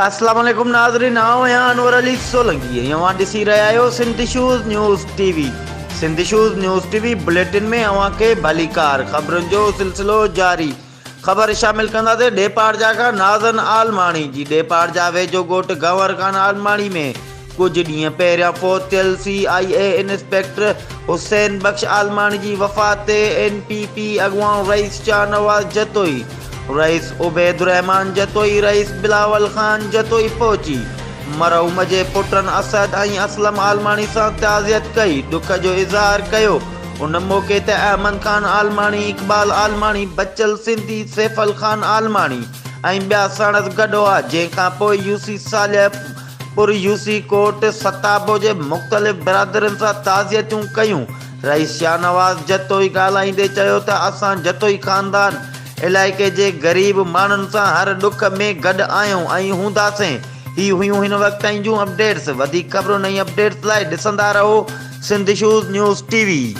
اسلام عليڪم ناظرين آئون آهيان انور علي سولنگي ۽ اوهان ڏسي رهيا آهيو Sindh issues news T V Sindh issues news T V bulletin ۾ اوهان کي ڀليڪار خبرن جو سلسلو جاري خبر شامل ڪنداسين ڏيپارجا کان نازن عالماڻي جي ڏيپارجا ويجهو ڳوٺ گنور خان عالماڻي ۾ ڪجهه ڏينهن پهريان فوت ٿيل C I A inspector Hussain Bakhsh Almani جي وفات تي اين پي پي اڳواڻ رئيس شاهنواز جتوئي، رئيس عبيد الرحمان جتوئي، رئيس بلاول خان جتوئي پهچي مرحوم جي پٽن اسد ۽ اسلم عالماڻي سان تعزيت ڪئي ڏک جو اظهار ڪيو. ان موقعي تي احمد خان عالماڻي، اقبال عالماڻي، بچل سنڌي، سيفل خان عالماڻي ۽ ٻيا ساڻس گڏ هئا، جنهن کانپوء يوسي صالح پور يوسي ڪوٽ ستابو جي مختلف برادرين سان تعزيتون ڪيون. رئيس شاهنواز جتوئي ڳالهائيندي چيو ته اسان جتوئي خاندان علائقي جي غريب ماڻهن سان هر ڏک ۾ گڏ آهيون ۽ هونداسين. هي هيون هن وقت تائين جون اپڊيٽس. وڌيڪ خبرن ۽ اپڊيٽس لاء ڏسندا رهو Sindh issues news T V.